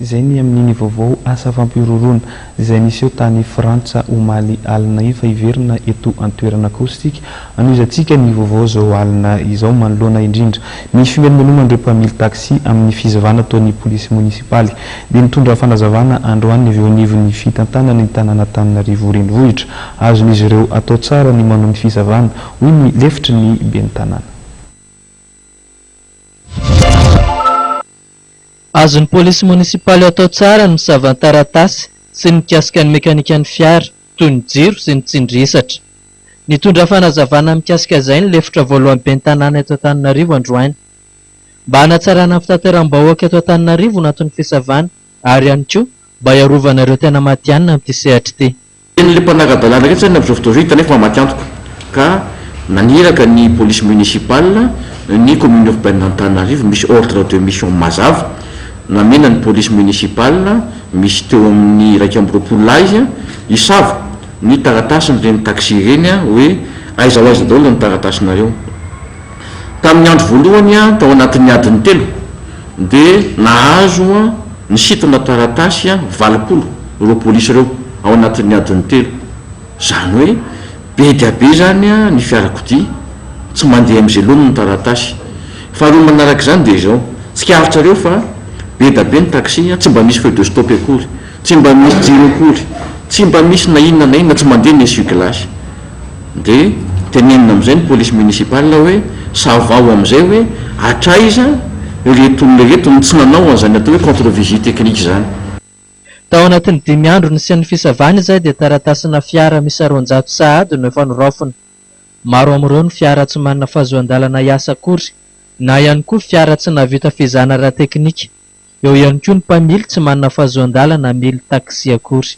Izay ny amin'iny vaovao asa fampihorohoroana izay niseho tany Frantsa omaly alina iny fa hiverina eto an-toerana kosa isika hanohizantsika ny vaovao izao alina izao manoloana indrindra ny fimenomenoman'ireo mpamily taxi amin'ny fizavana ataon'ny polisy monisipaly dia nitondra fanazavana androany ny avy eo anivon'ny fitantanana ny tanàn'Antananarivo renivohitra. Azon'izy ireo atao tsara ny manao ny fisavana hoy ny lefitry ny ben'ny tanàna. Azon'ny polisy monisipaly atao tsara ny misava ny taratasy sy ny mikasika ny mekanikan'ny fiara, toy ny jiro sy ny tsindry hisatra. Nitondra fanazavana mikasika izay ny lefitra voalohan'ny ben'ny tanàna eto Antananarivo androany. Mba hanatsarana ny fitateram-bahoaka eto Antananarivo no anton'ny fisavana ary ihany koa mba hiarovana ireo tena matihanina amin'ity sehatra ity. Teny le mpanara-dalàna rehetra zany amin'izao fotoana izao hita nefa maty antoka ka naniraka ny police municipale ny commune urbaine Antananarivo misy ordre de mission mazava namena ny police municipale misy teo amin'ny 21 lahy izy hisava ny taratasin'ireny taxi ireny hoe aiza ho aiza daholo ny taratasinareo. Tamin'ny andro voalohany tao anatin'ny adiny telo dia nahazo nisintona taratasy 80 ireo polisy ireo ao anatin'ny adiny telo. Izany hoe be dia be izany ny fiarakodia tsy mandeha amin'izay laoniny ny taratasy. Faharoa manaraka izany dia izao, tsikaritrareo fa be da be ny taxi tsy mba misy feu de stop akory. Tsy mba misy jiro akory, tsy mba misy na inona na inona, tsy mandeha ny essuie-glace. Dia tenenina amin'izay ny police municipale hoe savao amin'izay hoe hatraiza ireto olona ireto no tsy nanao an'izany atao hoe contre-visite technique izany. Tao anatin'ny dimy andro nisian'ny fisavana izay dia taratasina fiara miisa 200 sahady no efa noraofina. Maro amin'ireo no fiara tsy manana fahazoan-dalana hiasa akory na ihany koa fiara tsy nahavita fizahana ara-teknika. Eo ihany koa ny mpamily tsy manana fahazoan-dalana hamily taxi akory.